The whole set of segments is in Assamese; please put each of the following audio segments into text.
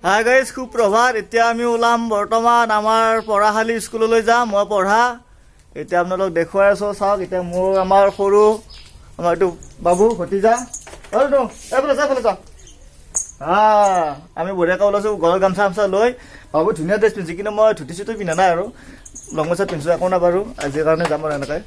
হাই গাইজ, সুপ্ৰভাত। এতিয়া আমি ওলাম বৰ্তমান আমাৰ পঢ়াশালী স্কুললৈ যাম, মই পঢ়া। এতিয়া আপোনালোক দেখুৱাই আছোঁ, চাওক। এতিয়া মোৰ আমাৰ সৰু আমাৰ এইটো বাবু ভতিজা। এইফালে যা, এইফালে যা। হা, আমি বঢ়িয়াকৈ ওলাইছোঁ গলত গামোচা গামোচা লৈ। বাবু ধুনীয়া ড্ৰেছ পিন্ধিছে, কিন্তু মই ধুতি চুতি পিন্ধা নাই আৰু লং চাৰ্ট পিন্ধিছোঁ। একো নাই বাৰু, আজিৰ কাৰণে যাম আৰু এনেকৈ।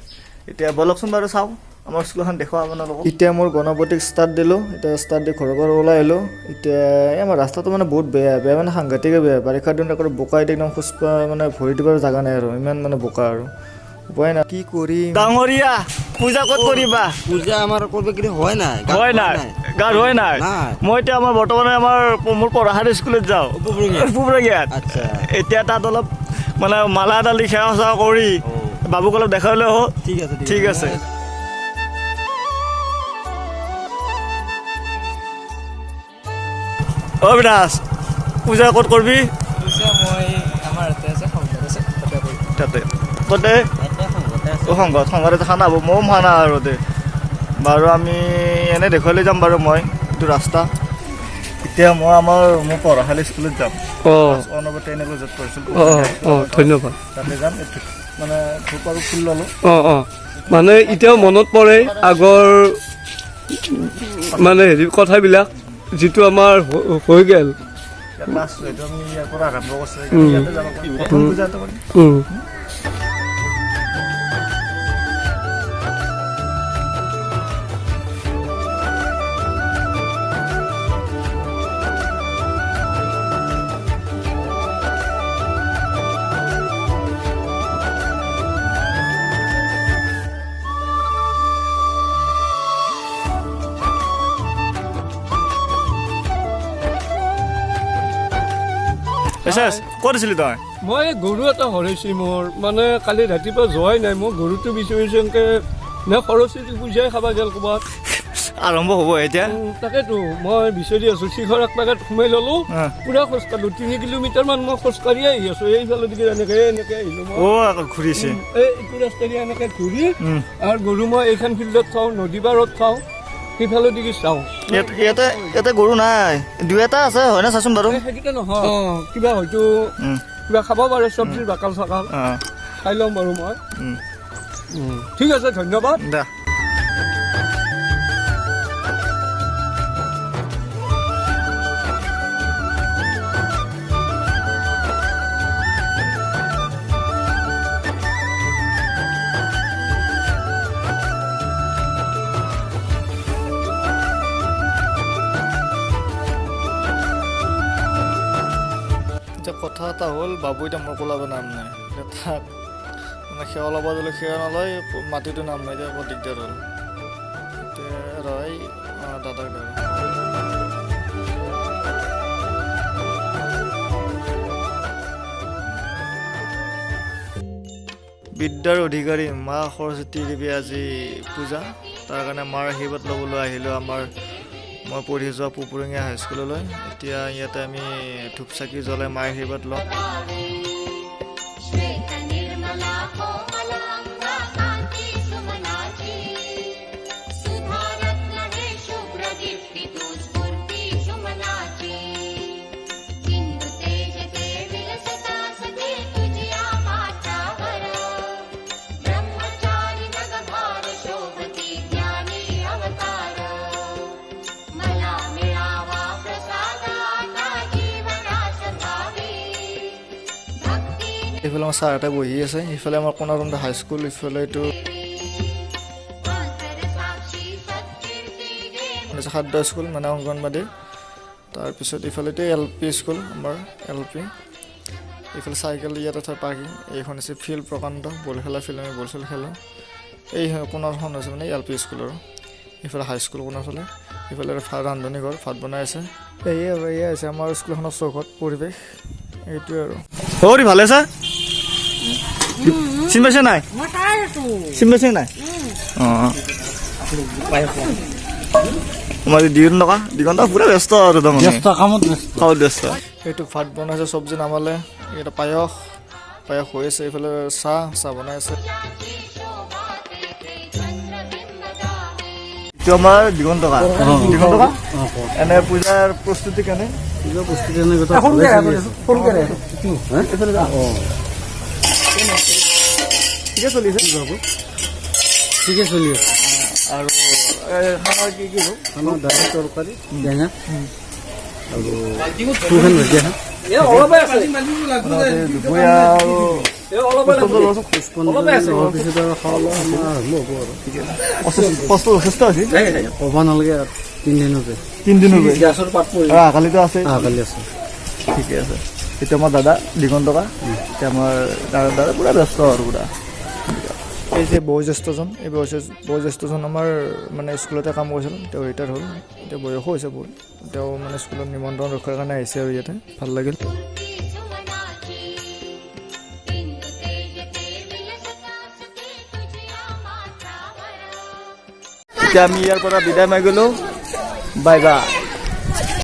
এতিয়া ব'লকচোন বাৰু, চাওঁ আমাৰ স্কুলখন দেখুৱাওঁ আপোনালোকক। এতিয়া মোৰ গণপতিক ষ্টাৰ্ট দিলোঁ। এতিয়া ষ্টাৰ্ট দি ঘৰৰ পৰা ওলাই আহিলোঁ। এতিয়া এই আমাৰ ৰাস্তাটো মানে বহুত বেয়া, বেয়া মানে সাংঘাতিকে বেয়া। বাৰিষাৰ দিনত আকৌ বোকা এতিয়া একদম খোজ মানে ভৰি দিবৰ জেগা নাই আৰু, ইমান মানে বোকা আৰু উপায় নাই, কি কৰিম। ডাঙৰীয়া, পূজা ক'ত কৰিবা? পূজা আমাৰ কৰিব কিন্তু হয় নাই। হয় নাই, গা ধোৱাই নাই। নাই। মই এতিয়া আমাৰ বৰ্তমানে আমাৰ মোৰ পঢ়াশালী স্কুলত যাওঁ। পূবৰঙীয়াত। আচ্ছা। এতিয়া তাত অলপ মানে মালা এটা দি সেৱা চেৱা কৰি বাবুক অলপ দেখাই লৈ আহোঁ। ঠিক আছে। ঠিক আছে। অ বিনাশ, পূজা ক'ত কৰিবি? পূজা মই আমাৰ ইয়াতে আছে, সংঘত আছে, তাতে কৰিম। তাতে ক'তে? ইয়াতে সংঘতে আছে। অ, সংঘত, সংঘত খানা হ'ব, ময়ো খানা আৰু দে বাৰু, আমি এনে দেখুৱাই যাম বাৰু মই এইটো ৰাস্তা। এতিয়া মই আমাৰ মোৰ পঢ়াশালী স্কুলত যাম। অনবৰতে তেনেকৈ য'ত পঢ়িছিলোঁ। অঁ অঁ ধন্যবাদ। তাতে যাম। এইটো মানে ধূপ আৰু ফুল ল'লোঁ। অঁ অঁ মানে এতিয়াও মনত পৰে আগৰ মানে হেৰি কথাবিলাক, যিটো আমাৰ হৈ গ'ল। ক্লাছ এইটো আমি ইয়াৰ পৰা আৰম্ভ কৰিছোঁ, ইয়াতে যাব পাৰিম। প্ৰথম পূজা এটা কৰিম। এছেছ, ক'ত আছিলি তই? মই গৰু এটা হৰাইছি মোৰ, মানে কালি ৰাতিপুৱা যোৱাই নাই। মই গৰুটো বিচাৰিছোঁ এনেকৈ নে সৰস্বতী পূজাই খাব গ'ল ক'ৰবাত। আৰম্ভ হ'ব এতিয়া। তাকেতো মই বিচাৰি আছোঁ। শিখৰ এক পাকেট সোমাই ল'লোঁ। পূৰা খোজকাঢ়িলোঁ, 3 কিলোমিটাৰমান মই খোজকাঢ়িয়ে আহি আছোঁ। এইফালে দিকে এনেকৈ এনেকৈ আহিলোঁ মই। অ, আকৌ ঘূৰিছে। এই এইটো ৰাস্তাদি এনেকৈ ঘূৰি আৰু গৰু মই এইখন ফিল্ডত চাওঁ, নদী পাৰত চাওঁ, সেইফালৰ দিকে চাওঁ। ইয়াতে গৰু নাই, দুই এটা আছে হয় না, চাচোন বাৰু। এই সেইকেইটা নহয়, কিবা হয়তো কিবা খাব পাৰে, চব্জিৰ বাকাল চাকাল খাই ল'ম বাৰু মই। ঠিক আছে, ধন্যবাদ। দে। এতিয়া কথা এটা হ'ল, বাবু এতিয়া মোৰ কোলাব নাম নাই। এতিয়া তাক মানে সেৱা ল'ব দিলে সেৱা নলয়, মাটিটো নাম নাই। এতিয়া বৰ দিগদাৰ হ'ল। এতিয়া ৰয় দাদাক দাদা। বিদ্যাৰ অধিকাৰী মা সৰস্বতী দেৱী আজি পূজা, তাৰ কাৰণে মাৰ আশীৰ্বাদ ল'বলৈ আহিলোঁ আমাৰ মই পঢ়ি যোৱা পুপুৰঙীয়া হাইস্কুললৈ। এতিয়া ইয়াতে আমি ধূপ চাকি জ্বলাই মাৰ আশীৰ্বাদ লওঁ। श्वेत निर्मला कोमलांगा कांती सुमनाची, सुधा रत्न हे शुभ्र दीप्ती तू स्फूर्ती सुमनाची, इंदु तेज ते विलसता सखे तुझ्या पाठावर, ब्रह्मचारी नगभार शोभती ज्ञानी अवतार, मला मिळावा प्रसाद आता जीवनास भावी भक्ती এইফালে আমাৰ ছাৰ এটা বহি আছে, ইফালে আমাৰ কোণাৰুন্দা হাইস্কুল, ইফালে এইটো अंतर साक्षी सत्कीर्ती गे হৈছে খাদ্য স্কুল মানে অংগনবাদী। তাৰপিছত ইফালে এইটো এল পি স্কুল, আমাৰ এল পি। এইফালে চাইকেল ইয়াতে থয় পাৰ্কিং। এইখন হৈছে ফিল্ড, প্ৰকাণ্ড বল খেলা ফিল্ড, আমি বল চল খেলোঁ। এই কোণৰখন হৈছে মানে এল পি স্কুল আৰু ইফালে হাইস্কুল কোণৰ ফালে। ইফালে ভাত ৰান্ধনি ঘৰ, ভাত বনাই আছে। এয়ে আৰু এয়া হৈছে আমাৰ স্কুলখনৰ চৌহদ পৰিৱেশ, এইটোৱে আৰু। অ' ভালে আছা? চিনি পাইছে নাই? চিনি পাইছে নাই? অঁ, আমাৰ দিগন্ত টকা, দিগন্ত পুৰা ব্যস্ত আৰু তাৰমানে কামত ব্যস্ত। কামত ব্যস্ত। এইটো ভাত বনাইছে, চব্জি নামালে। এইটো পায়স, পায়স হৈ আছে। এইফালে চাহ, চাহ বনাই আছে। शोभा तेथे चंद्रबिंब दावे। এইটো আমাৰ দিগন্ত টকা, দিগন্ত টকা। এনে পূজাৰ প্ৰস্তুতি কেনে? কিবা বস্তু তেনেকুৱা ভালে চলি আছে। হা? অঁ। ঠিকে চলিছে। ঠিকে চলি আছে। আৰু খানাৰ কি কি হ'ব? খানা দালি, তৰকাৰী, টেঙা আৰু শুকান ভাজি এখন। অলপে আছে। দুপৰীয়া আৰু অলপে। পুষ্পাঞ্জলি হোৱাৰ পিছত আৰু খোৱা লোৱা আমাৰ আৰম্ভ হ'ব আৰু। কষ্ট যথেষ্ট হৈছে। ক'ব নালাগে আৰু, 3 দিনতে। 3 দিনৰ। গেছৰ পাত পৰি। আৰু অহাকালিতো আছে। অহাকালি আছে। ঠিকে আছে। এতিয়া আমাৰ দাদা দিগন্ত কা, এতিয়া আমাৰ দাদা পূৰা ব্যস্ত আৰু পূৰা। এই যে বয়োজ্যেষ্ঠজন, এই বয়োজ্যেষ্ঠজন আমাৰ মানে স্কুলতে কাম কৰিছিল। তেওঁ ৰিটায়াৰ হ'ল এতিয়া, বয়সো হৈছে বহুত। তেওঁ মানে স্কুলত নিমন্ত্ৰণ ৰক্ষাৰ কাৰণে আহিছে আৰু ইয়াতে ভাল লাগিল। सुमनाची बिंदु तेज ते विलसता सुखे तुझ्या माथावर। এতিয়া আমি ইয়াৰ পৰা বিদায় মাগিলোঁ। Bye bye.